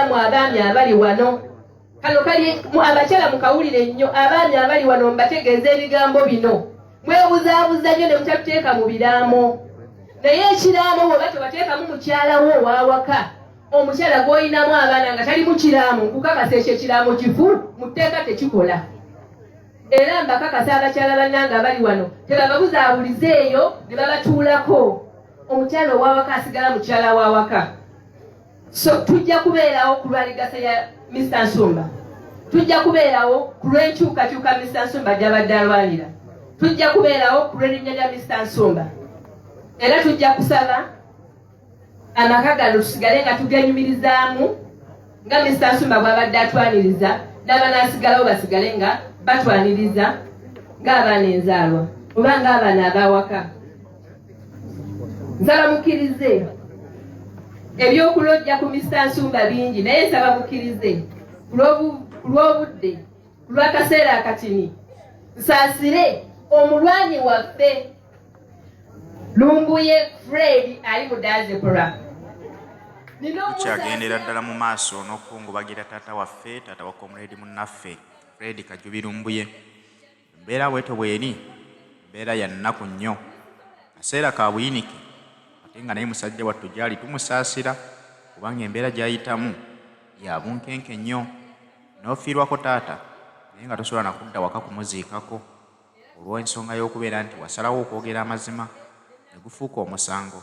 Mu abaami abali wano, kano kali abakyala mukawulire nnyo. Abaami abali wano, mbategeeza ebigambo bino. Mwebuzaabuza nnyo ne mutatuteeka mu biraamo, naye ekiraamo bw'oba tebateekamu mukyala wo ow'awaka, omukyala gw'olinamu abaana nga tali mu kiraamo, nkukakasa ekyo ekiraamo kifu mu tteeka, tekikola. Era mbakakasa, abakyala bannange abali wano, tebababuzaabuliza eyo ne babatuulako. Omukyala ow'awaka asigala mukyala w'awaka. So tujja kubeerawo ku lwa legacy ya Mr Nsumba, tujja kubeerawo ku lw'enkyukakyuka Mr Nsumba gy'abadde alwanira, tujja kubeerawo ku lw'erinnya lya Mr Nsumba. Era tujja kusaba amaka gano tusigale nga tugenyumirizaamu nga Mr Nsumba bw'abadde atwaniriza, n'abanaasigalawo basigale nga batwaniriza ng'abaana enzaalwa oba ng'abaana ab'awaka. Nsaba mukkirize, ebyokulojja ku Mr Nsumba bingi, naye nsaba mukkirize ku lw'obudde, ku lw'akaseera akatini, nsaasire omulwanyi waffe Lumbuye Fred ali mu diaspora. Tukyagendera ddala mu maaso n'okukungubagira taata waffe, taata wa comrade munnaffe Fred Kajubi Lumbuye. Embeera bwetyo bweri, mbeera ya nnaku nnyo, kaseera ka buyinike, ate nga naye musajja wattu gyali tumusaasira kubanga embeera gy'ayitamu ya bunkenke nnyo. N'ofiirwako taata naye nga tosobola na kudda waka kumuziikako olw'ensonga y'okubeera nti wasalawo okwogera amazima ne gufuuka omusango.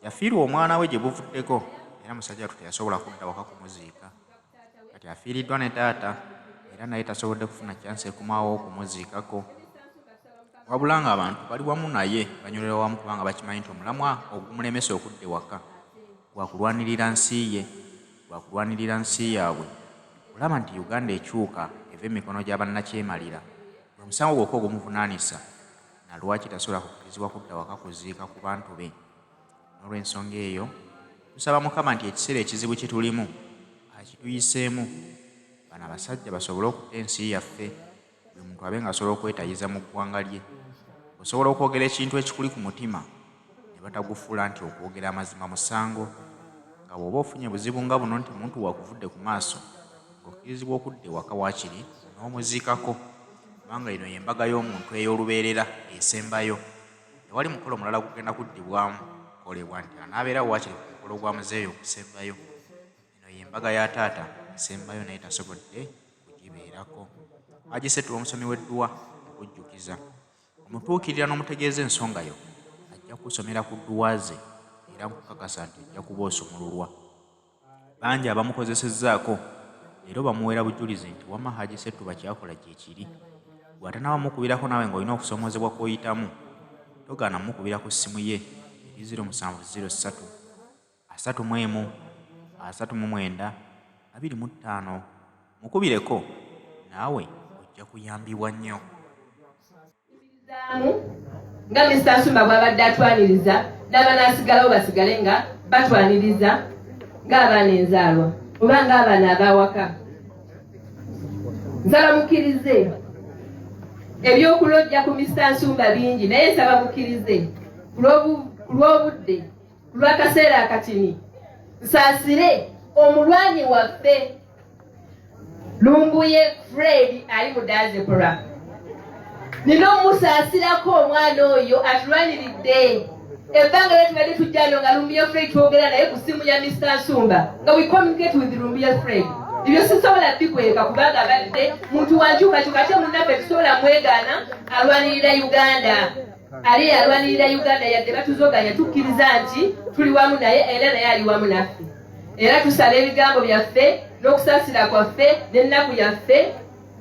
Yafiirwa omwana we gye buvuddeko era musajja wattu teyasobola kudda waka kumuziika. Kati afiiriddwa ne taata era naye tasobodde kufuna chance ekumawo okumuziikako, wabula ng'abantu bali wamu naye, banyolera wamu kubanga bakimanyi nti omulamwa ogumulemesa okudda ewaka gwa kulwanirira nsi ye, gwa kulwanirira nsi yaabwe, olaba nti Uganda ekyuka eva emikono gya bannakyemalira. Gwe musango gwokka ogumuvunaanisa na lwaki tasobola kukkirizibwa kudda waka kuziika ku bantu be. N'olw'ensonga eyo, tusaba Mukama nti ekiseera ekizibu kye tulimu akituyiseemu, bano abasajja basobole okuta ensi yaffe, buli muntu abe ng'asobola okwetayiza mu ggwanga lye. Osobola okwogera ekintu ekikuli ku mutima ne batagufuula nti okwogera amazima musango, nga bw'oba ofunye buzibu nga buno nti muntu wo akuvudde ku maaso, ng'okkirizibwa okudda ewaka waakiri n'omuziikako, kubanga eno y'embaga y'omuntu ey'olubeerera esembayo. Tewali mukolo mulala gugenda kuddibwamu kukolebwa nti anaabeerawo waakiri ku mukolo gwa muzeeyi ogusembayo. Eno y'embaga ya taata esembayo naye tasobodde kugibeerako. Haji Ssetuba omusomi w'edduwa nkujjukiza, omutuukirira n'omutegeeza ensonga yo ajja kukusomera ku dduwa ze era nkukakasa nti ojja kuba osumululwa. Bangi abamukozesezzaako leero bamuweera bujulizi nti wamma Haji Ssettuba ky'akola gyekiri. Ggwe atanaba mukubirako naawe ng'olina okusoomoozebwa kw'oyitamu, togaana mukubira ku ssimu ye eri 0703 31 39 25. Mukubireko naawe ojja kuyambibwa nnyo. Nga Mr Nsumba bw'abadde atwaniriza, n'abanaasigalawo basigale nga batwaniriza ng'abaana enzaalwa oba ng'abaana ab'awaka. Nsaba mukkirize, ebyokulojja ku Mr Nsumba bingi, naye nsaba mukkirize ku lw'obudde, ku lw'akaseera akatini, nsaasire omulwanyi waffe Lumbuye Fred ali mu diaspora. Nina omusaasirako omwana oyo atulwaniridde ebbanga lye tubadde tujjano nga Lumbuye Fred twogera naye ku ssimu ya Mr Nsumba, nga we communicate with Lumbuye Fred. Ebyo sisobola bikweka kubanga abadde muntu wankyukakyuka, ate munnaffe tusobola mwegaana. Alwanirira Uganda, ali alwanirira Uganda. Yadde batuzoganya, tukkiriza nti tuli wamu naye era naye ali wamu naffe. Era tusaba ebigambo byaffe n'okusaasira kwaffe n'ennaku yaffe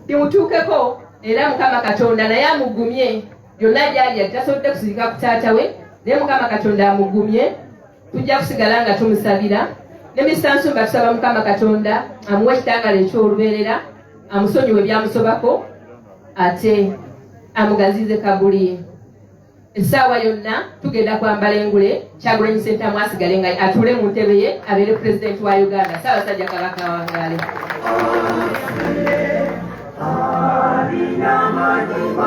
bimutuukeko, era Mukama Katonda naye amugumye yonna gyali. Yali tasobodde kusirika ku taata we, naye Mukama Katonda amugumye. Tujja kusigala nga tumusabira. Ne Mr Nsumba tusaba Mukama Katonda amuwe ekitangala eky'olubeerera, amusonyiwe ebyamusobako, ate amugazize kabuli ye. Essaawa yonna tugenda kwambala engule, Kyagulanyi Ssentamu asigale nga atuule mu ntebe ye, abeere pulezidenti wa Uganda. Ssaabasajja Kabaka wangaale.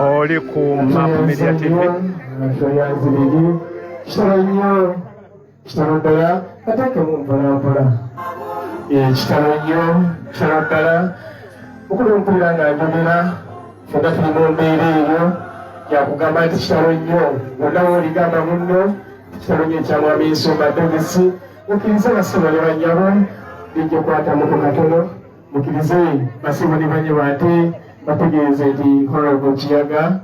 Oli ku Map Media TV. Kitalo nnyo, kitalo ddala, kateekemu mpola mpola. Kitalo nnyo, kitalo ddala. Mukulu, mpulira nga njogera, ffenna tuli mu mbeera eyo yakugamba nti kitalo nnyo. Bonna wooligamba munno, kitalo nnyo ekya Mwami Nsumba Davis. Mukkirize, basebo ne bannyabo, bijja kwatamuko katono. Mukkirize, basebo ne bannyabo, ate bategeeze nti Honorable Kiyaga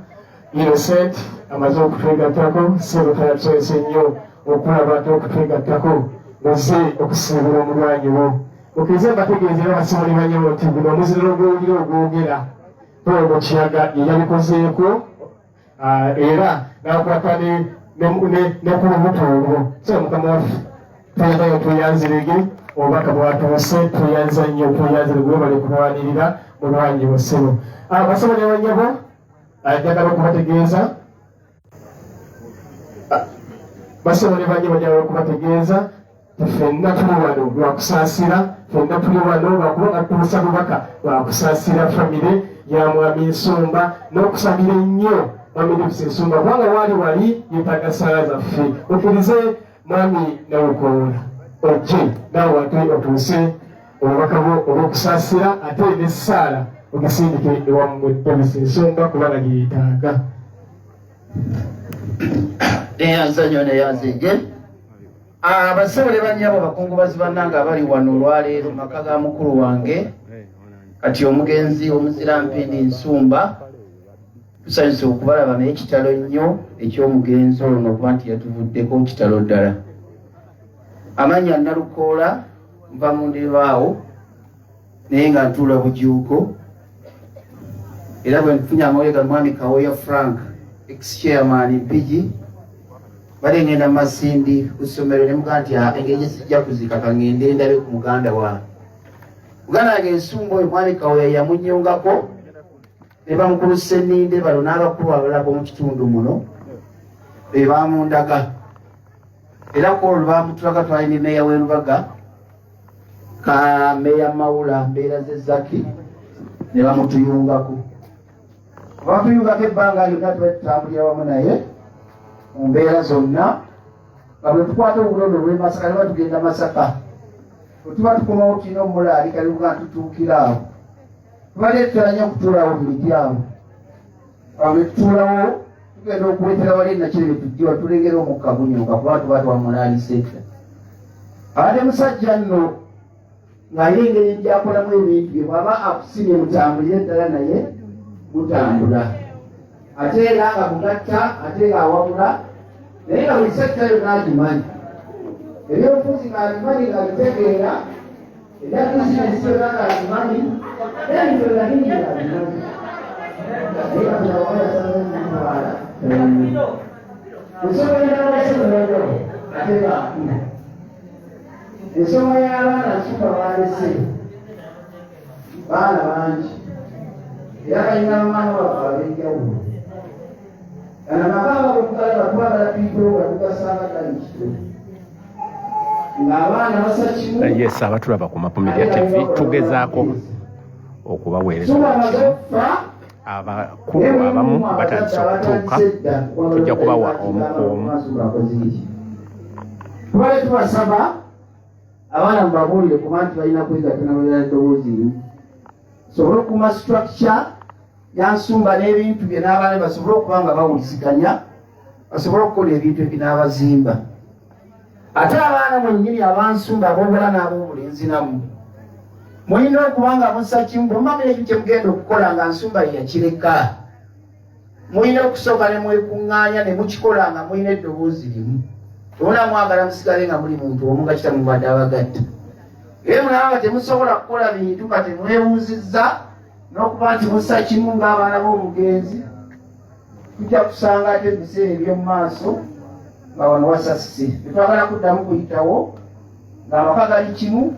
Innocent amaze okutwegattako. Sebo, tayatwese nnyo okulaba ate okutwegattako oze okusiibula omulwanyi wo. Mukkirize mbategeeze era, basebo ne bannyabo, nti guno omuziro ogwowulira ogwogera, Honorable Kiyaga ye yabikozeeko era n'akwata ne ku lubuto olwo. So mukama waffe, tweyanzayo, tweyanzirege. Obubaka bwatuuse. Tweyanza nnyo, tweyanzirege. Webale kulwanirira mulwanyi wo, ssebo. Basebo ne bannyabo, njagala okubategeeza, basebo ne bannyabo, njagala okubategeeza ffenna tuli wano lwakusaasira. Ffenna tuli wano lwakubanga tutuusa bubaka lwakusaasira famire ya Mwami Nsumba n'okusabira ennyo Mwami Davis Nsumba, kubanga waali wali yeetaaga saala zaffe. Okkirize, Mwami Nawukoola, ojje naawe ate otuuse obubaka bwo olw'okusaasira ate n'essaala ogisindike ewammwe Davis Nsumba, kubanga gyeyeetaaga. Neyanza nnyo, neyanzege. Abasebo ne bannyabo, bakungubazi bannange abali wano olwaleero mu maka ga mukulu wange kati omugenzi omuzira Mpindi Nsumba, tusanyuse okubalaba. Naye kitalo nnyo ekyomugenzi ono okuba nti yatuvuddeko, kitalo ddala. Amannya Nalukoola, nva mu Ndeebaawo, naye nga ntuula Bujuuko. Era bwe nfunye amawulire ga Mwami Kawoya Frank, ex chairman Mpigi, bale ngenda Masindi ku ssomero ne mugaa nti, "Ah, engeri gye sijja kuzika, kangende ndabe ku muganda wange." Muganda wange Ensumba oyo, Mwami Kawoya yamunyongako ne bamukulu Sseninde bano n'abakulu abalala b'omu kitundu muno be bamundaga. Era ku olwo bamutulaga, twali ne meeya w'e Lubaga, ka meeya Mawula Mbeera Zezaki, ne bamutuyungako. Bamutuyungako ebbanga lyonna tuba tutambulira wamu naye mu mbeera zonna, nga bwe tukwata obulondo olw'e Masaka ne batugenda Masaka, bwe tuba tukomawo tulina omulaalika yuga tutuukira awo. Tubadde tutera nnyo okutuulawo mu miti awo, nga bwe tutuulawo tugenda okuwetera wali enakirebe tujjiwa tulengera omukka gunyuka, kuba tuba twamulaalisa edda. Abadde musajja nno ng'alina engeri gyakolamu ebintu bye. Bw'aba akusimye, mutambulire ddala naye mutambula, ate era nga mugatta, ate ng'awabula, naye nga buli sector yonna agimanyi. Ebyobufuzi ng'abimanyi, ng'abitegeera, ebya bizinesi yonna ng'abimanyi, n'ebintu ebirala bingi ng'abimanyi, naye Katonda waba yasazeewo okumutwala. Ensonga y'abasemerayo ate ng'akula, ensonga y'abaana Nsumba balese baana bangi, era balina bamaama baffe ab'enjawulo. Gano amaka nga bwe tugalaba, twagala tuyitewo nga tugasanga gali kito, ng'abaana basa kimu. Yes, abatulaba ku Mapu Media TV, tugezaako okubaweereza Nsumba buli amaze kimu. okufa. Abakulu abamu batandise okutuuka, tujja kubawa omu ku omu. Tubale tubasaba abaana mubabuulire kuba nti balina kwegatta nababeera eddoboozi limu, sobole okukuuma structure ya Nsumba n'ebintu bye, n'abaana basobole okuba nga bawuliziganya, basobole okukola ebintu ebinaabazimba. Ate abaana mwennyini abansumba, ab'obuwala n'ab'obulenzi, nammwe mulina okuba nga mussa kimu. Bwe muba mulina ekintu kye mugenda okukola nga Nsumba ye yakireka, mulina okusooka ne mwekuŋŋaanya ne mukikola nga mulina eddoboozi limu. Tebona mwagala musigale nga muli muntu omu nga kitamubadde abagatta, naye mulaba nga temusobola kukola bintu nga temwebuuzizza n'okuba nti mussa kimu ng'abaana b'omugenzi, tujja kusanga ate ebiseera eby'omu maaso nga wano wasasise. Tetwagala kuddamu kuyitawo ng'amaka gali kimu.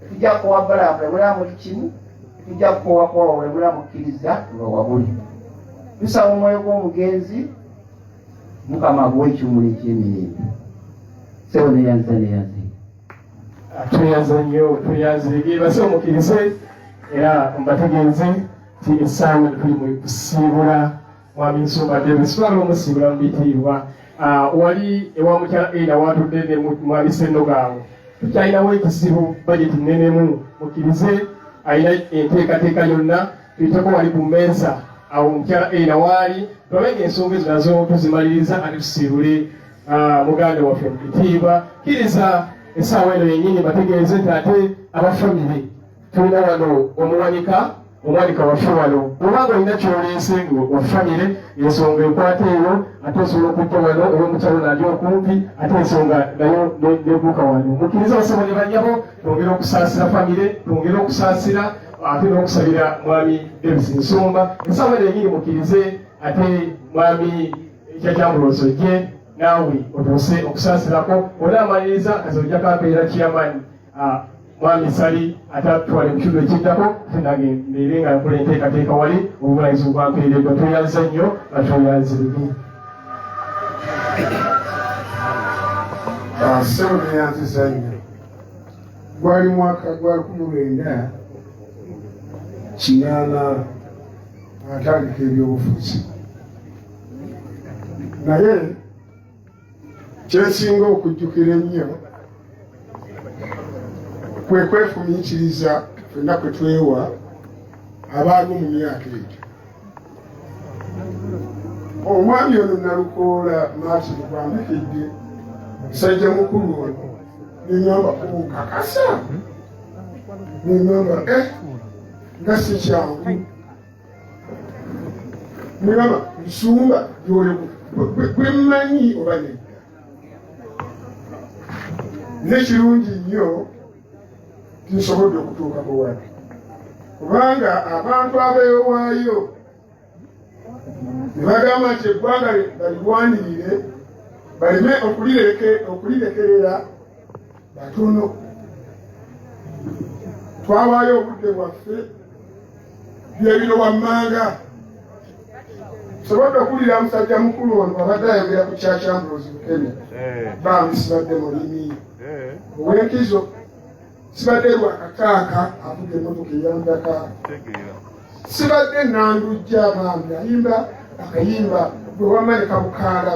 Tetujja kukowa balaamu bwe muli kimu, tetujja kukowa kuwawa bwe mula mukkiriza tubawabule. Tusaba omwoyo gw'omugenzi Mukama aguwa ekiwumulo eky'emirembe. Sebo, neyanza, neyanze. Tweyanza nnyo, tweyanzege. Base omukkirize era mbategeeze nti essaawa tuli mu kusiibula Mwami Nsumba Davis. Twagala omusiibula mu bitiibwa. Wali ewa mukyala Eina watudde ne Mwami Sennogaawo. Tukyalinawo ekizibu, budget nnenemu. Mukkirize alina enteekateeka yonna, tuyiteko wali ku mmeeza awo omukyala Eina waali, tulabe ng'ensonga ezo nazo tuzimaliriza, ate tusiibule muganda waffe mu kitiibwa. Kkiriza essaawa eno yennyini bategeeze nti ate aba famire tulina wano omuwanika, omuwanika waffe wano. Obanga olina kyoleese nga wa famire, ensonga ekwata eyo, ate osobola okujja wano oba omukyalo nali okumpi, ate ensonga nayo nebuuka wano. Mukkirize basebo ne banyabo, twongere okusaasira famire, twongere okusaasira ate n'okusabira mwami Davis Nsumba. Essaawa eno yennyini mukkirize ate mwami Kyajambulozo ojje naawe otuuse okusaasirako. Onaamaliriza kazi ojja kampeera chairman mwami Sali, ate atwale mu kitundu ekiddako, ate nange mbeere nga nkola enteekateeka wali obuvunanyizibwa bwampeereddwa. Tweyanza nnyo nga tweyanzirege. Ssebo, neyanziza nnyo. Gwali mwaka gwa 1980 atandika ebyobufuzi, naye kyensinga okujjukira ennyo kwe kwefumiitiriza ffenna kwe twewa abaaliwo mu myaka egyo. Omwami ono Nalukoola Martin gwambikidde, musajja mukulu ono, neŋamba kunkakasa, neŋamba nga si kyangu, neŋamba Nsumba gwe mmanyi oba nedda. Nekirungi nnyo tinsobodde okutuukako wano, kubanga abantu abeewaayo ne bagamba nti eggwanga balirwanirire baleme okulirekerera batono. Twawaayo obudde bwaffe byebino wammanga. Sobodde okuwulira musajja mukulu ono abadde ayogera ku Kyakyambulozi Bukenya. Bambi, sibadde mulimi ow'enkizo, sibadde lwakataaka avuga emmotoka eyandaka, sibadde Nandujja bambi ayimba akayimba gwe wamma ne kabukaala.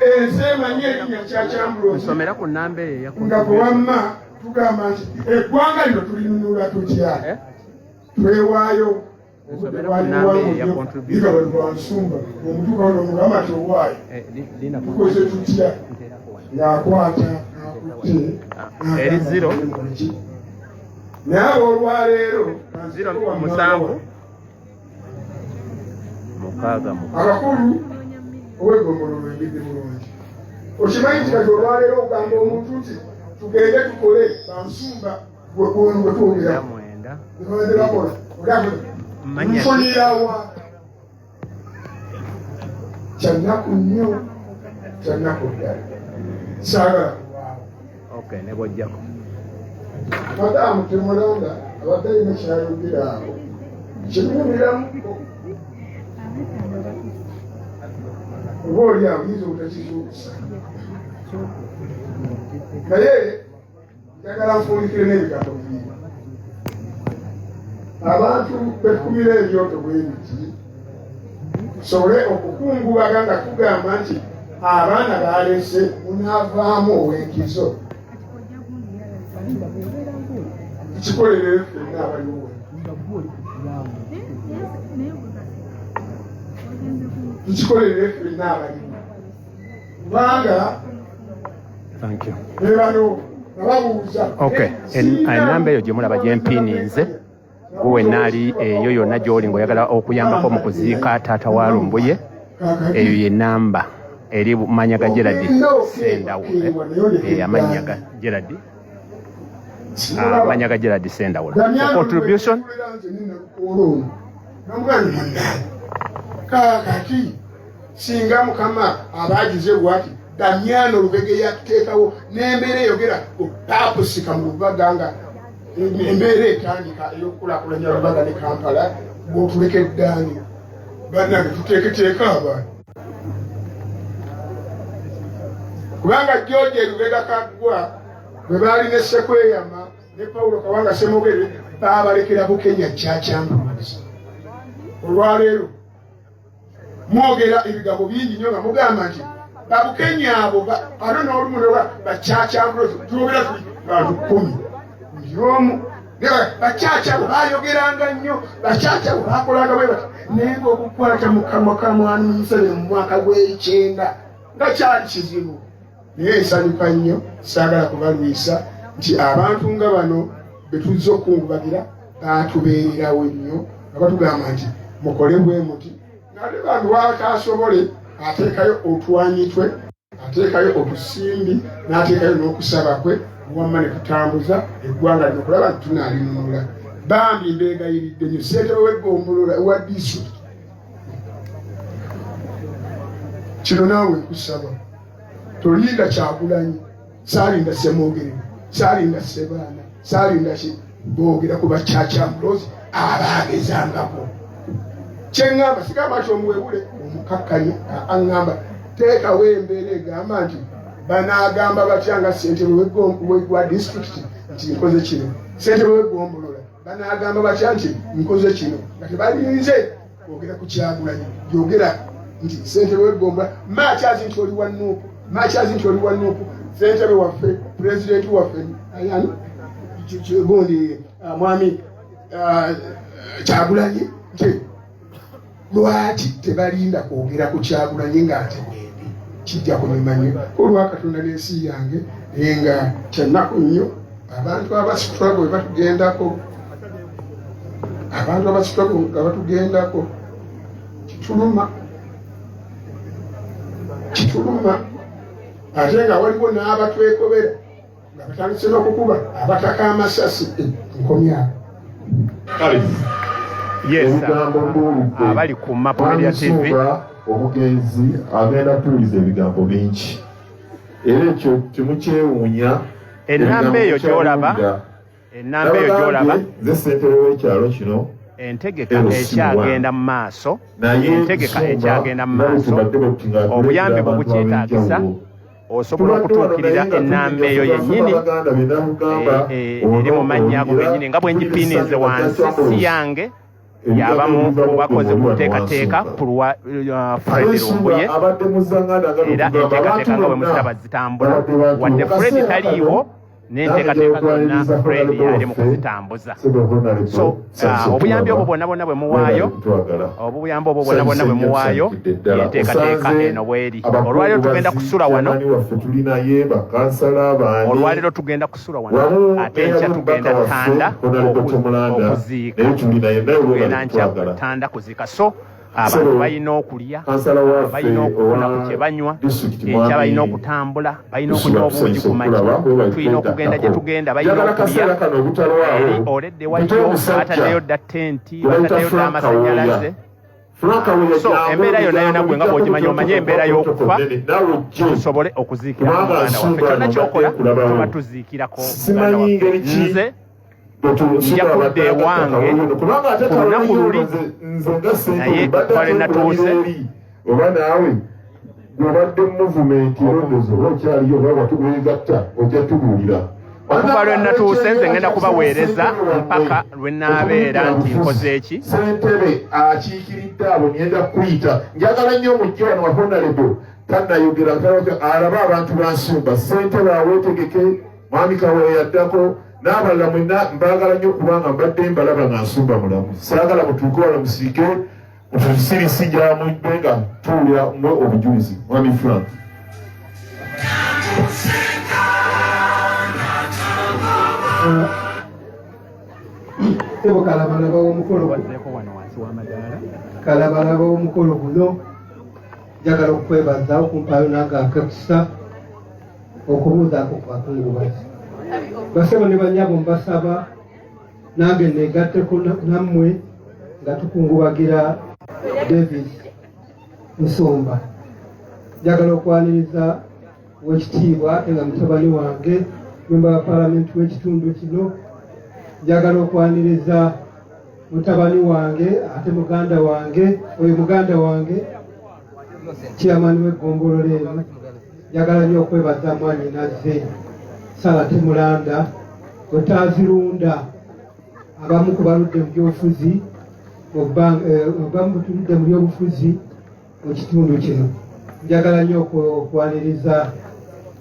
Ensi emanyi erinnya Kyakyambulozi Nsomera ku namba eyo eya nga gwe wamma tugamba nti eggwanga lino tulinunula tutya? Twewaayo. Nsomera ku namba eyo eya contribution. Lwansumba omutuuka wano omugamba nti owaayo Eh, lina tukoze tutya? Nteerako wano. Ng'akwata akutte. Eri zero. Naye olwaleero 0 7 6 6. Abakulu owegomololo embidde bulungi. Okimanyi nti kati olwaleero ogamba omuntu nti tugende tukole bansumba gwe twogera 9. Nebabadde bakola Manya. Nfunirawa? Kyannaku nnyo, kyannaku ddala, saagala kulwawo. Okay, ne bwojjako. Madamu Temulanga abadde alina kyayogera awo kinyumiramuko, oba oli awo yinza obutakizuukusa, naye njagala nfundikire n'ebigambo bibiri. Abantu betukumira ebyoto bwe biti tusobole okukungubaga nga tugamba nti abaana balese munaavaamu ow'enkizo. Tukikolere ffenna abaliwo, tukikolere ffenna abaliwo, kubanga Thank you. ne bano nababuuza. Okay, enamba eyo gye mulaba gye mpiininze, gwe wenna ali eyo yonna gy'oli ng'oyagala okuyambako mu kuziika taata wa Lumbuye, eyo ye namba eri manya ga Gerard Sendawula. Amannya ga Gerard, amannya ga Gerard Sendawula. For contribution. Namugambye, munnange, kaakati singa Mukama aba agize bwati Damyano Lubege yakuteekawo n'embeera eyogera opaapusika mu Lubaga, nga embeera etandika ey'okukulaakulanya Lubaga ne Kampala, bw'otulekeddaani bannange tuteeketeeka abantu, kubanga George Lubega Kaggwa bwe baali ne Sekweyama ne Paulo Kawanga Semogere baabalekera Bukenya Kyakyambuuzi. Olwaleero mwogera ebigambo bingi nnyo nga mugamba nti babukenya abo ate n'olumu noba bakyakyambulozi twogera tuli. Bantu 10 ndi omu. Bakyakya bo bayogeranga nnyo, bakyakya bo bakolanga bwe bati, naye ng'okukwata mu kamwa ka mwami Museveni mu mwaka gw'ekyenda nga kyali kizibu. Naye nsanyuka nnyo, saagala kubalwisa nti abantu nga bano be tuzze okukungubagira baatubeererawo nnyo nga batugamba nti mukole bwe muti, ng'ate bambi w'ataasobole ateekayo otwanyi twe, ateekayo otusimbi, n'ateekayo n'okusaba kwe, wamma ne tutambuza eggwanga lino okulaba nti tunaalinunula. Bambi mbeegayiridde nnyo, ssentebe w'eggombolola wa disitulikiti, kino naawe nkusaba, tolinda Kyagulanyi, saalinda Ssemwogerere, saalinda Ssebaana, saalinda ki, boogera ku bakyakyamulozi abaagezangako. Kyeŋŋamba sigamba nti omuwebule omukakkanye, aŋŋamba teekawo embeera egamba nti banaagamba batya nga ssentebe wa disitulikiti nti nkoze kino, ssentebe w'eggombolola banaagamba batya nti nkoze kino, nga tebalinze kwogera ku Kyagulanyi. Yogera nti ssentebe w'eggombolola maakyazi nti oli wa Nuupu, maakyazi nti oli wa Nuupu, ssentebe waffe, pulezidenti waffe ani gundi, mwami Kyagulanyi, nti lwaki tebalinda kwogera ku Kyagulanyi nga nze bwendi? Kijja kunyuma nnyo olwa Katonda n'ensi yange, naye nga kyannaku nnyo abantu abasitulago bwe batugendako, abantu abasitulago nga batugendako, kituluma, kituluma. Ate nga waliwo n'abatwekobera nga batandise n'okukuba abataka amasasi. Nkomyawo. Yes, ebigambo mbuulidde. Abali ku Mapo Media TV. Nsumba omugenzi agenda kuwuliza ebigambo bingi, era ekyo temukyewuunya. Ennamba eyo gy'olaba, ennamba eyo gy'olaba, nze ssentebe w'ekyalo kino entegeka LC1. Ekyagenda mu maaso, Naye entegeka Nsumba, ekyagenda mu nga bwe maaso. tubadde bwe tuti nga Obuyambi tuleetera bwe abantu bukyetaagisa, ab'enjawulo. osobola Tubadde wano okutuukirira naye nga ennamba eyo tunyonyola yennyini baganda be namugamba eri mu mannya ago gennyini nga bwe ngipiininze wansi. Si yange, yabamu ku bakoze ku nteekateeka ku lwa Fred Lumbuye, abadde muzanganda nga era bwe tugamba, enteekateeka nga bwe abantu muziraba bonna zitambula. babadde bantu. Wadde Mu Fred kaseera taliiwo, kano, n'enteekateeka nange zonna njagala Fred okwaniriza ali mu waffe, kuzitambuza. Ssebo Honorable, So Samson obuyambi obwo Tulaba, bwonna bwonna bwe muwaayo, mwebale kutwagala. obuyambi obwo bwonna bwonna bwe muwaayo, Nsanyuse ddala. yenteekateeka Osanze eno bweri. Olwaleero tugenda kusula wano. abakungubazi, waffe tulinaye bakansala baani, Olwaleero tugenda kusula wano, wamu ate enkya tugenda n'omubaka waffe, Tanda Honorable Tomulanda, okuziika. naye tulinaye, naye Tugenda webale nkya kutwagala. Tanda kuziika. So abantu Ssebo, balina okulya, kansala waffe balina okufuna ku owa kye banywa, disitulikiti, enkya mwami balina okutambula, balina Tusula okunywa obuugi tusanyuse ku makya, okulaba, webale tulina okugenda gye kwegattako. tugenda, balina Njagala okulya. kaseera kano obutalwawo Eri oledde mpite waliyo omusajja bataddeyo dda tenti, gwe bayita bataddeyo dda Frank amasannyalaze. Kawooya. Frank Kawooya, So jangu, embeera yonna yonna ebigambo gwe nga bijjako bw'ogimanyi, omanye embeera y'okufa, nnene, naawe ojje. Tusobole okuziikira Kubanga muganda waffe. Nsumba Kyonna ano kyokola, mbadde nkulabawo. tuba tuziikirako muganda Simanyi waffe. ngeri ki Nze nja kudda ewange kubanga ate ku lunaku luli, nze nga ssentebe naye mbadde twale ate natuuse. nkulabira eri oba naawe gwobadde movement erondozo oba okyaliyo oba watuweegatta, ojja tubuulira. Okuva lwe natuuse, nze ngenda kubaweereza mpaka lwe naabeera nti nkoze eki. Ssentebe akiikiridde abo ngenda kuyita, njagala nnyo omujje wano wa Honorable tannayogera, alabe abantu ba Nsumba. Ssentebe aweetegeke, mwami Kaweya yaddako n'abalala mwenna mbaagala nnyo kubanga mbadde mbalaba nga Nsumba mulamu. Saagala mutuuke wano musiike mutusirisi gyamudde nga tuwulira mmwe obujulizi. Mwami Frank. Sebo kalabalaba w'omukolo guno, Wazzeeko wano wansi w'amadaala. kalabalaba w'omukolo guno, njagala okukwebaza okumpaayo nange akakisa okubuuzaako ku bakungubazi. Basebo ne banyabo, mbasaba nange negatteko nammwe nga tukungubagira Davis Nsumba. Njagala okwaniriza w'ekitiibwa ate nga mutabani wange, memba wa paalamenti w'ekitundu kino. Njagala okwaniriza mutabani wange ate muganda wange, oyo muganda wange chairman w'eggombolola eno. Njagala nnyo okwebaza mwanyinaze Sara Temulanda wetaazirunda, abamu ku baludde mu byobufuzi mu abamu tuludde mu byobufuzi mu kitundu kino. Njagala nnyo okwaniriza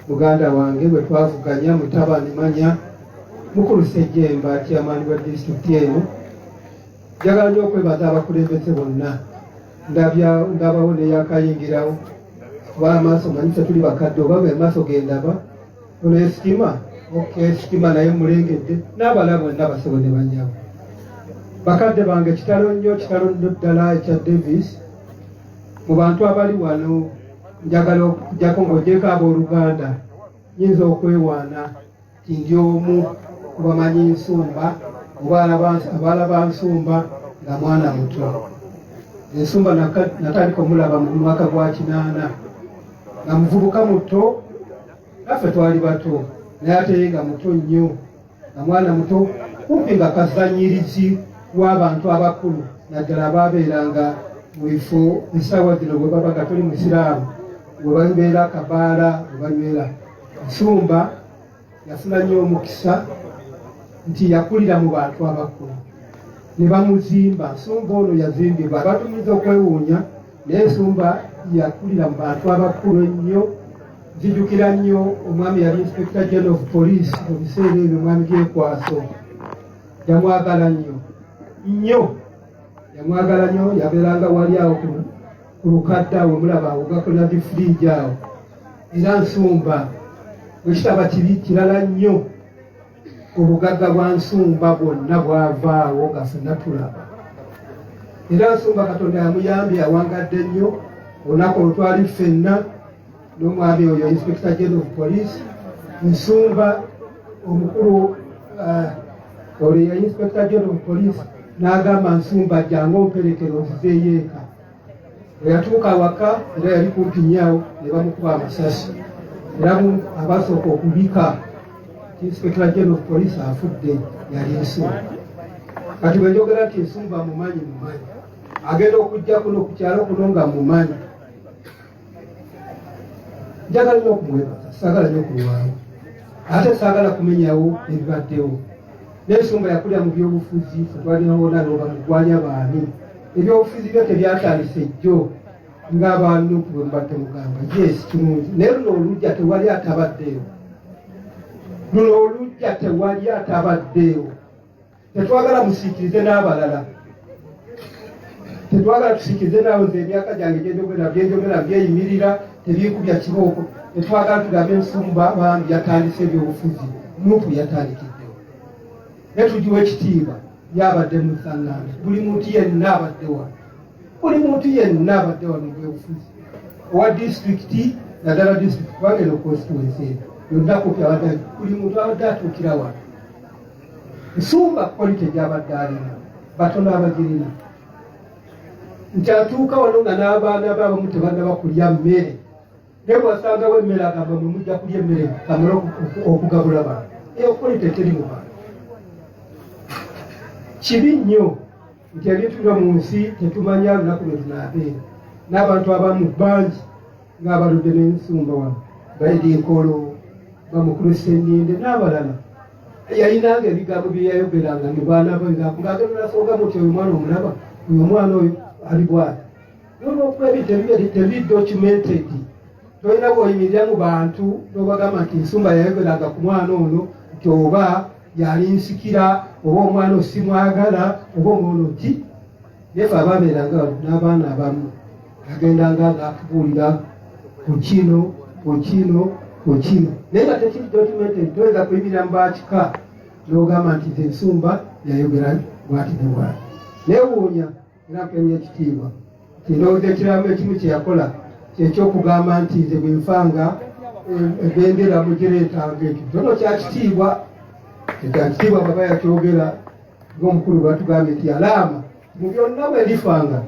Muganda wange bwe twavuganya, mutabani manya mukulu Ssejjemba, chairman wa disitulikiti eno. Njagala nnyo okwebaza abakulembeze bonna. Ndabawo neyakayingirawo, kuba amaaso manyi ffe tuli bakadde, oba amaaso gendaba ono esitima. Okay, esitima naye mulengedde n'abalala bonna, basebo ne banyabo, bakadde bange. Kitalo nnyo, kitalo nnyo ddala ekya Davis. Mu bantu abali wano, njagala okujjako ng'ogyeko abooluganda, nyinza okwewaana nti ndi omu ku bamanyi Nsumba oba abalaba Nsumba nga mwana muto. Ensumba natandika omulaba mu mwaka gwa 80 nga muvubuka muto. Naffe twali bato, naye ate ye nga muto nnyo, nga mwana muto, kumpi nga kazanyirizi w'abantu abakulu, naddala ababeeranga mu bifo essaawa zino bwe baba nga toli musiraamu, bwe babeera kabaala, bwe banywera. Nsumba yafuna nnyo omukisa nti yakulira mu bantu abakulu ne bamuzimba. Nsumba ono yazimbibwa, abantu muyinza okwewuunya, naye Nsumba yakulira mu bantu abakulu ennyo. Nzijukira nnyo omwami yali Inspector General of Police mu biseera ebyo, omwami Byekwaso, yamwagala nnyo nnyo, yamwagala nnyo. Yabeeranga wali awo ku lukadde awo, mulaba awo gakolera difiriigi awo. Era Nsumba bwe kitaba kibi kirala nnyo, obugagga bwa Nsumba bwonna bwavaawo nga ffenna tulaba. Era Nsumba Katonda yamuyambye, awangadde nnyo. Olunaku olwo twali ffenna n'omwami oyo Inspector General of Police, Nsumba omukulu oyo ya Inspector General of Police n'agamba Nsumba, "Jangu omperekere onzizeeyo eka." Bwe yatuuka awaka, era yali kumpi nnyawo, ne bamukuba amasasi. Era abasooka okubika nti Inspector General of Police afudde yali Nsumba. Kati bwe njogera nti Nsumba mumanyi, mumanyi, agenda okujja kuno ku kyalo kuno nga mumanyi. Njagala nnyo okumwebaza, saagala nnyo okulwawo, ate saagala kumenyawo ebibaddewo. N'ensumba yakulira mu byobufuzi, fe twalinawona noba mugwanya baani. Ebyobufuzi byo tebyatandise jjo ng'abanupu bwe mubadde mugamba. Yes, kirungi, naye luno olujja tewali atabaddeewo, luno olujja tewali atabaddeewo. Tetwagala musiikirize n'abalala, tetwagala tusiikirize naawe. Nze emyaka gyange gyenjogera, byenjogera byeyimirira, tebinkubya kibooko. Tetwagala tugambe Ensumba bambi yatandise ebyobufuzi, Nupu yatandikiddewo, naye tugiwa ekitiibwa. Yabadde musaŋŋambe, buli muntu yenna abadde wano, buli muntu yenna abadde wano mu byobufuzi owa disitulikiti, naddala disitulikiti, kubanga eno constituency eno yonna kumpi abadde, buli muntu abadde atuukira wano. Nsumba quality gyabadde alina, batono abagirina, nti atuuka wano nga n'abaana be abamu tebannaba kulya mmere, naye bwasangawo emmere agamba, "Mwe mujja kulya emmere, kamale okugabula bantu." Eyo quality teri mu bantu. Kibi nnyo nti ebintu bino mu nsi tetumanya lunaku lwe tunaabeera n'abantu abamu bangi ng'abaludde n'Ensumba wano, baedinkolo, bamukulu Sseninde n'abalala. Yayinanga ebigambo bye yayogeranga mu baana be, ng'agenda nasongamu nti, "Oyo mwana omulaba, oyo omwana oyo ali bwati." Nolwokuba ebintu tebiri documented, tolina bw'oyimirira mu bantu n'obagamba nti Nsumba yayogeranga ku mwana ono nti oba yali nsikira, oba omwana osimwagala, oba omwana ki. Naye fe ababeeranga n'abaana abamu, agendanga ng'atubuulira ku kino, ku kino, ku kino, naye nga tekiri documented. Toyinza kuyimirira mu bakika n'ogamba nti nze Nsumba yayogera bwati ne bwati. Neewuunya era mpenya ekitiibwa nti ndowooza ekiramu ekimu kye yakola kyekyokugamba nti nze bwe nfanga ebendera mugireetanga. Ekyo kitono kyakitiibwa, ekyakitiibwa baba yakyogera ng'omukulu bwatugambye nti alaama mu byonna bwe ndifanga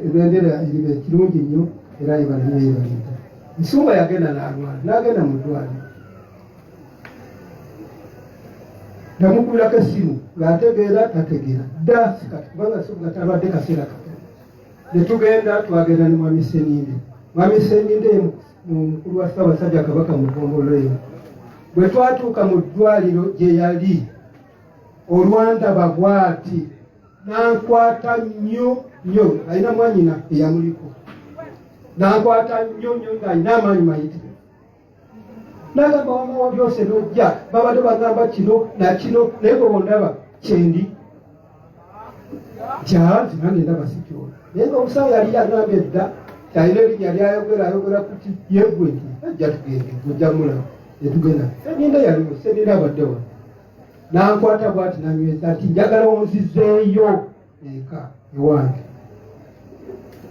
ebendera eriba ekirungi nnyo. Era yebalinyo yebalinda. Nsumba yagenda n'alwala, n'agenda mu ddwaliro. Namukubirako essimu ng'ategeera tategeera dda kati, kubanga nga talwadde kaseera katono. Ne tugenda, twagenda ne mwami Seninde. Mwami Seninde ye mukulu wa Ssaabasajja Kabaka mu ggombolola eno. Bwe twatuuka mu ddwaliro gye yali, olwandaba bwati nankwata nnyo nnyo. Alina mwanyina eyamuliko, nankwata nnyo nnyo ng'alina amaanyi mayitire. Nagamba wama wabyose nojja babadde bagamba kino nakino naye gwe bondaba kyendi kyanzi nange ndaba sikyola naye nga omusawo yali yagambye dda kyalina erinnya lyayogera ayogera kuti yegwe nti ajja tugende gojja mulaba netugenda seninda yaliwo seninda abadde wano nankwata bwati nanyweza nti njagala onzizeeyo eka ewange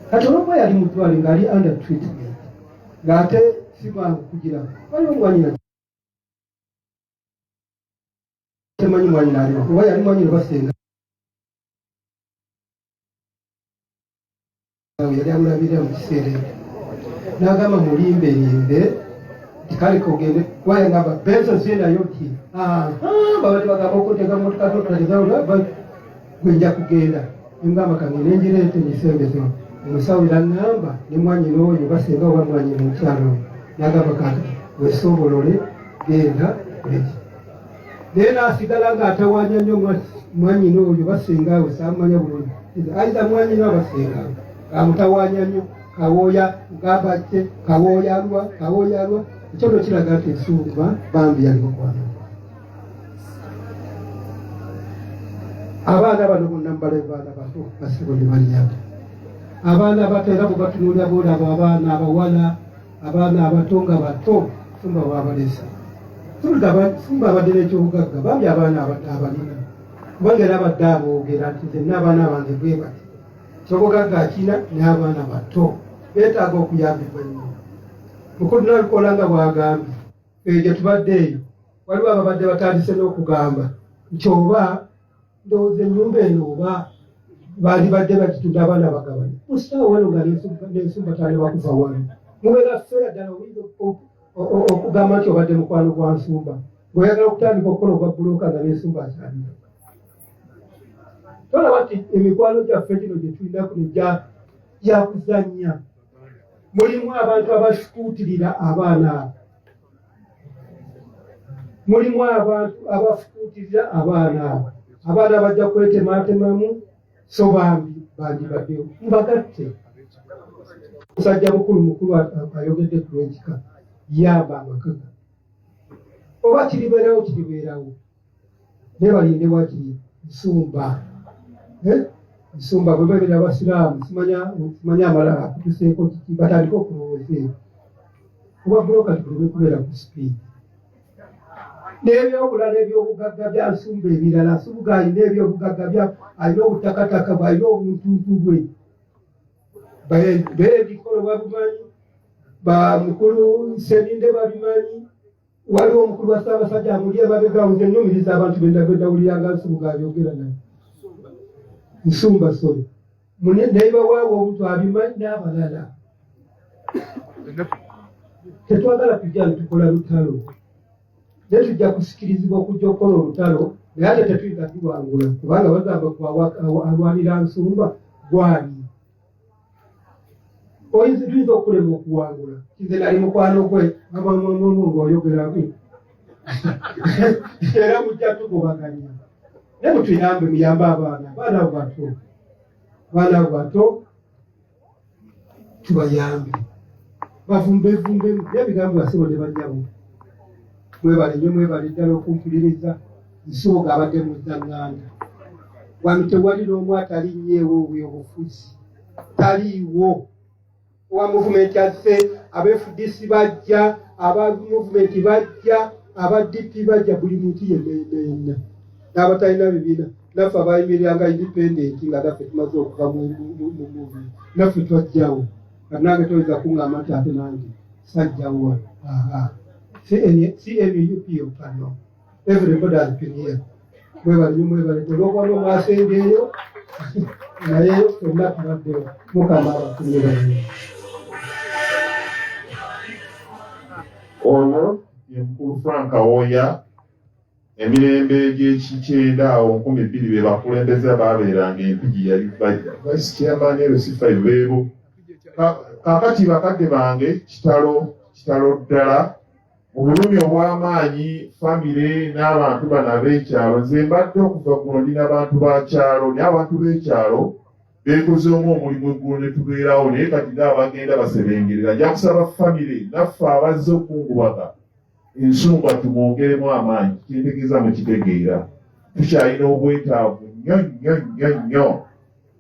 kati olwokuba yali mutwale ngaali under treatment ng'ate simwangu kugira waliwo omwanyina temanyi mwanyina aliwo oba yali mwanyina basenga yali amulabirira mu kiseera ekyo n'agamba mulimbe limbe nti kale kogende kuba yagamba benzo zinayo nti babadde bagamba okuteeka motoka gwe nja kugenda nengamba kange nengireete ngisembeze omusawo era ŋŋamba ne mwanyina oyo basenga oba mwanyina omukyalo oyo n'agamba kati wesobolole genda leki naye n'asigala ng'atawanya nnyo mwanyina oyo basengaawe saamanya bulungi aiza mwanyina abasengaawe amutawanya nnyo kawooya gamba kye kawooyalwa kawooyalwa ekyo no kiraga nti ensumba bambi yali mukwano abaana bano bonna mubale baana bato basibo ne baliyabo abaana abato era bwebatunuulira boolaba abaana abawala abaana abato nga bato sumba wabalesa sumba abadde n'ekyobugagga bambi abaana abato abalina kubanga era abadde aboogera nti nze n'abaana bange bwe bati kyobugagga akina n'abaana bato beetaaga okuyambibwa ennyo mukulu nalukoola nga bwagambye eyo gye tubadde eyo waliwo ababadde batandise n'okugamba nti oba ndowooza ennyumba eno oba bandibadde bagitunda abaana bagabane musitaawo wano nga nensumba tandeba kuva wano mubeera feera ddala oyinza okugamba nti obadde mukwano gwa nsumba ng'oyagala okutandika okukola ogwa bulooka nga nensumba akyalina tolaba nti emikwano gyaffe gino gye tulina kuno gyakuzannya mulimu abantu abasikuutirira abaana abo mulimu abantu abafukuutiriza abaana abo abaana bajja kwetematemamu so bambi bandibaddewo mbagatte musajja mukulu mukulu ayogedde ku lwekika yamba amakaga oba kiribeerawo kiribeerawo naye balinde wakiri nsumba eh? nsumba bwe babeera abasiraamu simanya amalala akutuseeko kiki batandike okulowooza eyo kuba buloka tuleme kubeera ku sipiidi n'ebyobulala ebyobugagga bya nsumba ebirala nsubuga alina ebyobugagga bya alina obutakataka bwe alina obuntuntu bwe beebikolo babimanyi bamukulu seninde babimanyi waliwo omukulu wa ssaabasajja amuli emabega nze nnumiriza abantu bendawuliranga nsubuga abyogera naye nsumba sole naye bawaawo omuntu abimanyi n'abalala tetwagala kujja ntukola lutalo naye tujja kusikirizibwa okujja okukola olutalo naye ate tetuyinza tuwangula kubanga bagamba alwanira nsumba gwani oyinza tuyinza okulema okuwangula nze nali mukwano gwe amamamamu ngaoyogera era mujja tugobaganya naye mutuyambe muyambe abaana abaana abo bato abaana abo bato tubayambe bavumbevumbemu naye ebigambo basebo ne banyabo mwebale nnyo mwebale ddala okumpuliriza nsuuga abadde muzzaŋŋanda wano tewali n'omu atalinnyeewo obufuzi taliiwo owa muvumenti azze aba fdc bajja aba muvumenti bajja aba dp bajja buli muntu yenna yenna yenna n'abatalina bibiina naffe abayimiriranga independent nga naffe tumaze okuva mu movement naffe twajjawo kati nange toyinza kuŋŋamba nti ate nange sajjawo wano cnup yokka no everybody has been here mwebale nyo mwebale olwokuba nomwasembyeyo naye fenna tubaddewo mukama abakumirayo Ono ye mukulu Frank Kawooya emirembe gy'ekikyenda awo 2000 be bakulembeze abaabeeranga e Mpigi yali vice chairman LC5 beebo kaakati bakadde bange kitalo kitalo ddala mu bulumi obw'amaanyi famire n'abantu bano ab'ekyalo nze mbadde okuva guno ndi n'abantu ba kyalo naye abantu b'ekyalo beekozeemu omulimu eggulo ne tubeerawo naye kati nga abagenda basebengerera nja kusaba famire naffe abazze okukungubaga. Ensumba tumwongeremu amaanyi, kyentegeeza mukitegeera, tukyalina obwetaavu nnyo nnyo nnyo nnyo.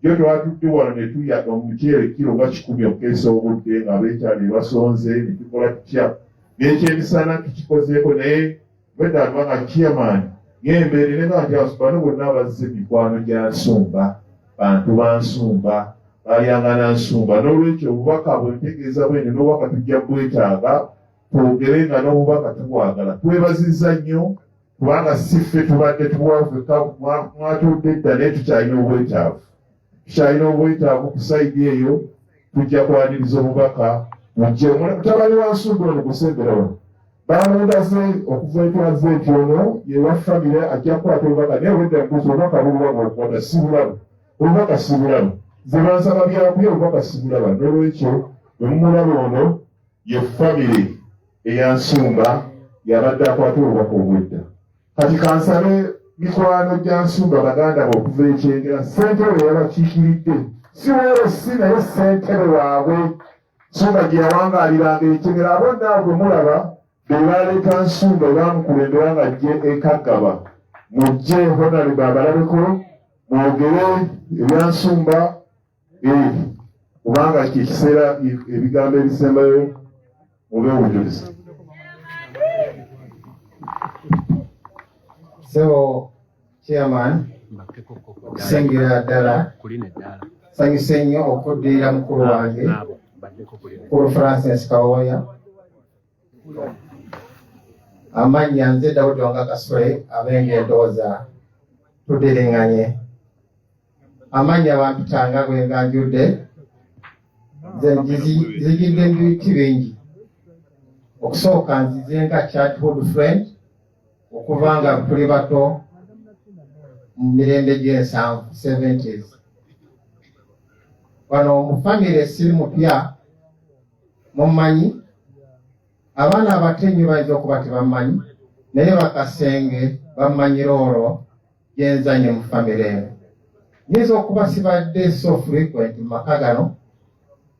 Jjo twatudde wano ne tulya omuceere kiro nga kikumi okukeesa obudde nga abeekyalo basonze ne tukola tutya n'ekyemisana tukikozeeko naye bwedda kubanga chairman ng'embeere ne nga nti bano bonna abazze mikwano gya Nsumba, bantu ba Nsumba, balyanga na Nsumba. N'olwekyo obubaka bwe ntegeeza bwene n'obubaka tujja bwetaaga twogere nga n'obubaka tubwagala. Twebazizza nnyo kubanga si ffe tubadde tuwavuka mwatudde dda naye tukyalina obwetaavu, tukyalina obwetaavu ku sayidi eyo. Tujja kwaniriza obubaka mujje. Mutabani wa Nsumba ono gusembera wano bamundaze okuva etwaze nti ono yewa famire ajja kukwata obubaka, naye obwedda mbuzi obubaka buluwa bwokukwata sibulaba, obubaka sibulaba, nze bansaba byakulya, obubaka sibulaba. N'olwekyo bwe mumulaba ono ye famire eya Nsumba yabadde akwata obubaka obwedda. Kati kansabe mikwano gya Nsumba, baganda be okuva ekyengera, ssentebe yabakiikiridde, si weero si naye ssentebe waabwe Nsumba gye yawangaaliranga ekyengera. Abo naawe bwe mulaba be baleeta Nsumba, bamukulembera nga ajje ekaggaba. Mujje honorable abalabeko mwogere ebya Nsumba, kubanga kyekiseera ebigambo ebisembayo mube obujulizi. Sebo chairman, okusingira ddala nsanyuse nnyo okuddirira mukulu wange, mukulu Francis Kawooya. Amannya nze Dawudi Wanga Kasule, abenge endowooza tuddiriŋŋanye. Amannya bampitanga bwe nganjudde, nze nzijidde mu biti bingi. Okusooka nzize nga childhood friend okuva nga tuli bato mu mirembe gy'ensanvu, 70s. Wano mu famire siri mupya, mumanyi. Abaana abato ennyo bayinza okuba tebammanyi, naye bakasenge bammanyira olwo gyenzanye mu famire eno. Nyinza okuba sibadde so frequent mu maka gano,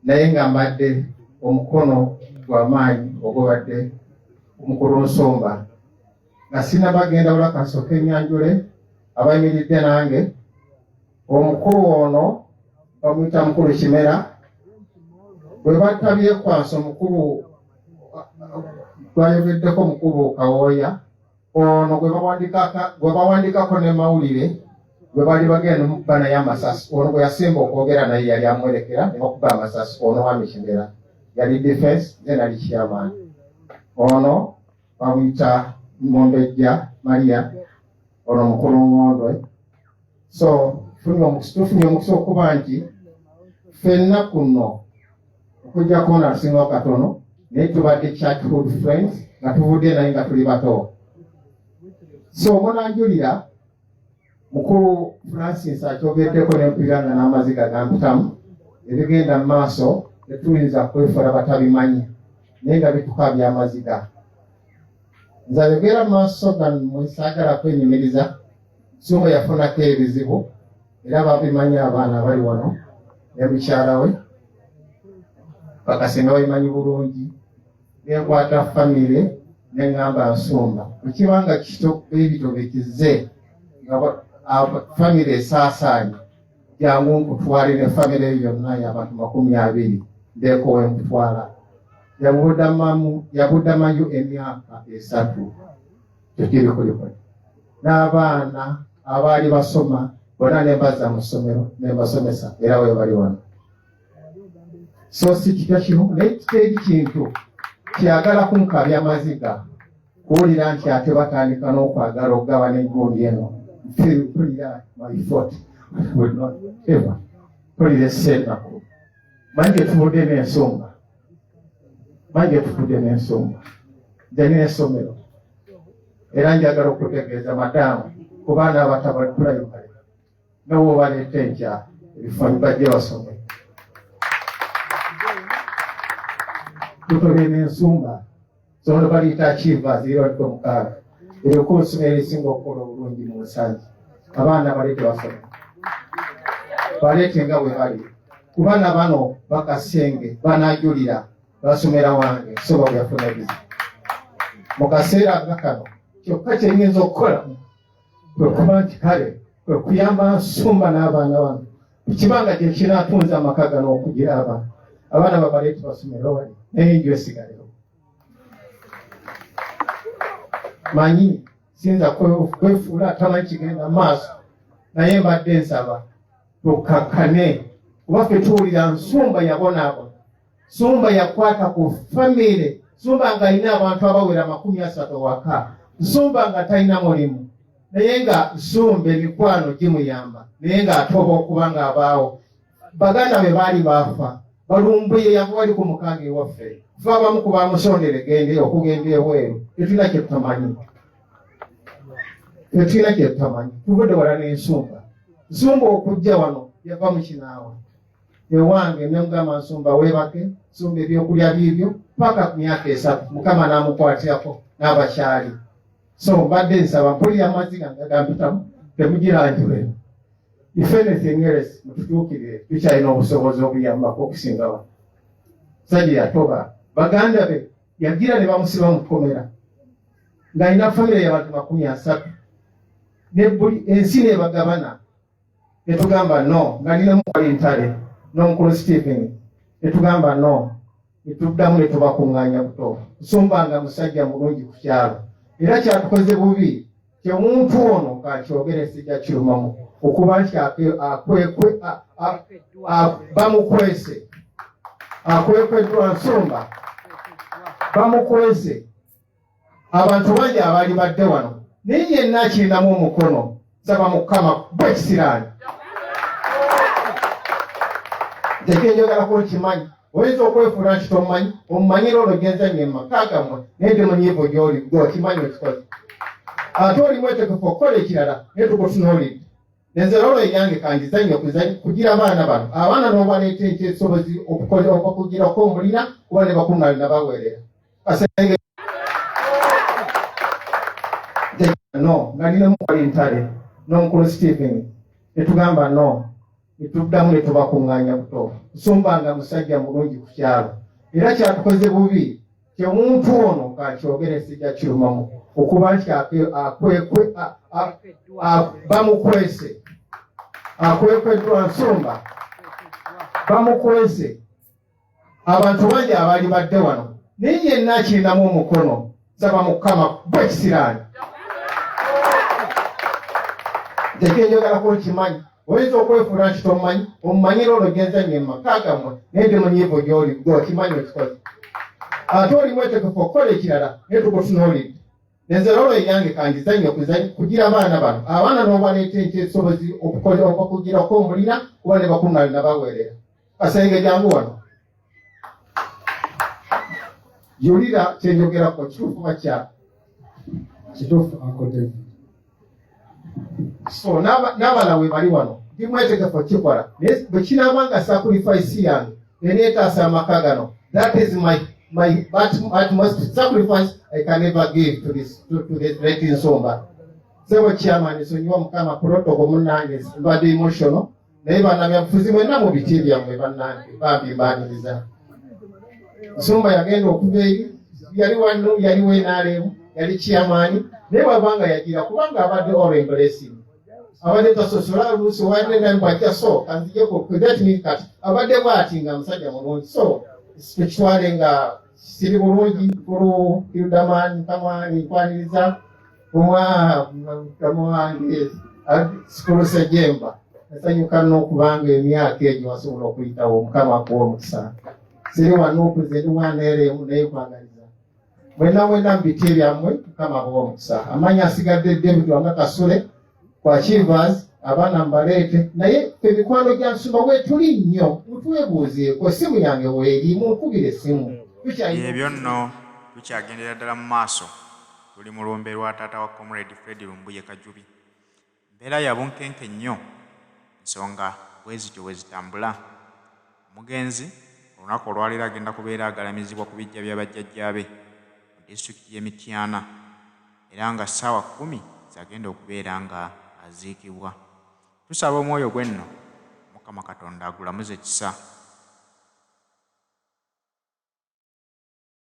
naye nga mbadde omukono gw'amaanyi ogubadde omukulu Nsumba. Nga sinabagenda wala, kansooke ennyanjule abayimiridde nange. Omukulu ono bamuyita mukulu Kimera. Bwe battabyekwansa omukulu gwayogeddeko, mukulu Kawooya ono gwe bawandikako ne mawulire, gwe bali bagenda omukuba naye amasasi, ono gwe yasemba okwogera naye yali amwerekera ne bakuba amasasi. Ono wami Kimera yali defense, nze nali chairman. Ono bamuyita Mumbejja Maria, ono mukulu Ngondwe. So tufunye omukisa okuba nti ffenna kuno okujjako ono atusingawo katono, naye tubadde childhood friends nga tuvudde naye nga tuli bato. So munanjulira mukulu Francis akyogeddeko nempulira nga n'amaziga gampitamu. Ebigenda mu maaso tetuyinza kwefuula batabimanyi, naye nga bituka byamaziga. Nze ayogera mu maaso gammwe saagala kwenyumiriza. Nsumba yafunako ebizibu era babimanyi abaana abali wano ne mukyala we bakasenga babimanyi bulungi. Nenkwata famire neŋŋamba, Nsumba bwekiba nga ebito bikize nga famire esaasaanye, jangu nkutwale ne famire yonna y'abantu 20, ndeeko we nkutwala. Yabudamayo emyaka 3 tekirikulikuli n'abaana abaali basoma bonna ne mbazza mu ssomero ne mbasomesa era we bali wano. So si kitya kino, naye teri kintu kyagala kunkabya maziga kuwulira nti ate batandika n'okwagala okugabana engundi eno. Mpulira my thought will not ever mpulira essenaku. Manyi gyetuvudde n'ensonga, manyi gyetuvudde n'ensonga. Nze n'essomero era njagala okutegeeza madamu ku baana abatabali primary nawo baleeta enkya ebifo bajje basome. Tutobye n'ensumba sono baliyita Achievers eri 6 eriko essomero erisinga okukola obulungi mu nsangi. Abaana baleete basome, baleete nga bwe bali, kubana bano bakasenge banajulira basomera wange soba bwe yafuna ebizibu. Mu kaseera nga kano kyokka kye nnyinza okukola kwe kuba nti kale kwe kuyamba Nsumba n'abaana bano ekibanga gye kinaatunza amaka gano okugira abaana abaana babaleete basomero wali naye enju esigalewo. Manyi siyinza kwefuula atamanyi kigenda maaso naye mbadde nsaba tukkakkane kuba ffe tuwulira Nsumba yabonaabona. Nsumba yakwata ku famire. Nsumba ng'alina abantu abawera 30 waka. Nsumba nga talina mulimu naye nga Nsumba emikwano gimuyamba naye ng'atoba okuba ng'abaawo. Baganda be baali baafa balumbuye yava wali ku mukaaga ewaffe. Fe abamu ku bamusondera egende okugenda ebweru tetulina kye tutamanyi. Tetulina kye tutamanyi. Tuvudde wala n'Ensumba. Nsumba okujja wano yava mu Kinaawa. Ewange ne mugamba Nsumba weebake, Nsumba ebyokulya biibyo paka ku myaka 3 Mukama n'amukwatirako n'abakyali. So mbadde nsaba mpulira amaziga nga gampitamu temugiranjulira. If anything else mututuukirire tukyalina obusobozi obuyambako okusinga wano. Musajja yatoba baganda be yagira ne bamusiba mu kkomera ng'alina famire y'abantu 30 ne buli ensi n'ebagabana. Ne tugamba no nga nina mukwali ntale n'omukulu Stephen ne tugamba no ne tuddamu ne tubakuŋŋaanya buto. Nsumba nga musajja mulungi ku kyalo era kyatukoze bubi kyemuntu ono kakyogere sijja kirumamu okuba nti bamukwese akwekweddwa Nsumba bamukwese. Abantu bangi abaali badde wano naye yenna akirinamu omukono nsaba Mukama bwe ekisiraani tekyenjogerako nkimanyi. Oyinza okwefuula nti tomumanyi omumanyira olwo genzanye mu maka gammwe naye ndi munyiivu gy'oli gwe okimanyi okikoze ate oli mwetegefu okukola ekirala naye tukutunuulidde. Nze lolo eyange kangizanye kugira abaana bano abaana n'obaleeta ekyesobozi okukugirako omulina kuba ne bakuŋŋaana nabaweerera. Kasenge no nga nina mukwali ntale n'omukulu Stephen ne tugamba no ne tuddamu ne tubakuŋŋaanya buto. Nsumba nga musajja mulungi ku kyalo era kyatukoze bubi kyemuntu ono kakyogere sijja kirumamu okuba nti bamukwese akwekweddwa Nsumba bamukwese. Abantu bangi abaali badde wano naye yenna akirinamu omukono nsaba Mukama bwe ekisiraani tekyenjogerako nkimanyi. Oyinza okwefuula nti tomumanyi omumanyira olwo genzanye mu maka gammwe naye ndi munyiivu gy'oli gwe okimanyi okikoze ate oli mwetegefu okukola ekirala naye tukutunuulidde. Nze lolo eyange kangizanye kugira abaana bano abaana n'obaleeta ekyesobozi okukugirako omulina kuba ne bakuŋŋaana nabaweerera. Kasenge jangu wano yulira kyenjogerako kituufu bakya kituufu Uncle David. So n'abala we bali wano ndi mwetegefu okukikola naye bwe kinaaba nga sacrifice yange eneetaasa amaka gano that is my utmost sacrifice I can ever give to this great Nsumba. Sebo chairman sonyiwa Mukama protocol munnange mbadde emotional naye bannabyabufuzi mwenna mu biti byammwe bannange bambi mbaaniriza. Nsumba yagenda okuva eri yali wano yali wenaalemu yali chairman naye bw'abanga yagira kubanga abadde all blessing abadde tasosola luusi wanenambajja so kanzijeko that means kati abadde bw'ati nga musajja mulungi so tukitwale nga siri bulungi kulu Hildaman kamwani nkwaniriza omwa wange Sikulu Sejemba nasanyuka n'okubanga emyaka egyo wasobola okuyitawo Mukama akuwa omukisa. Siri wano okuze ndi waneeremu naye kwagaliza mwenna mwenna mu biti byammwe Mukama akuwa omukisa. Amanya asigadde David wanga Kasule kwa Chivas abaana mbaleete naye ffe mikwano gya Nsumba weetuli nnyo mutwebuuzeeko essimu yange weeri munkubire essimu. Ebyo nno tukyagendera ddala mu maaso tuli mu lumbe lwa taata wa Comrade Fred Lumbuye Kajubi. Mbeera ya bunkenke nnyo ensonga bwe zityo bwe zitambula. Omugenzi olunaku olwaleero agenda kubeera agalamizibwa ku biggya bya bajjajjaabe mu disitulikiti y'e Mityana era nga ssaawa 10 z'agenda okubeera nga aziikibwa. Tusaba omwoyo gwe nno Mukama Katonda agulamuze kisa.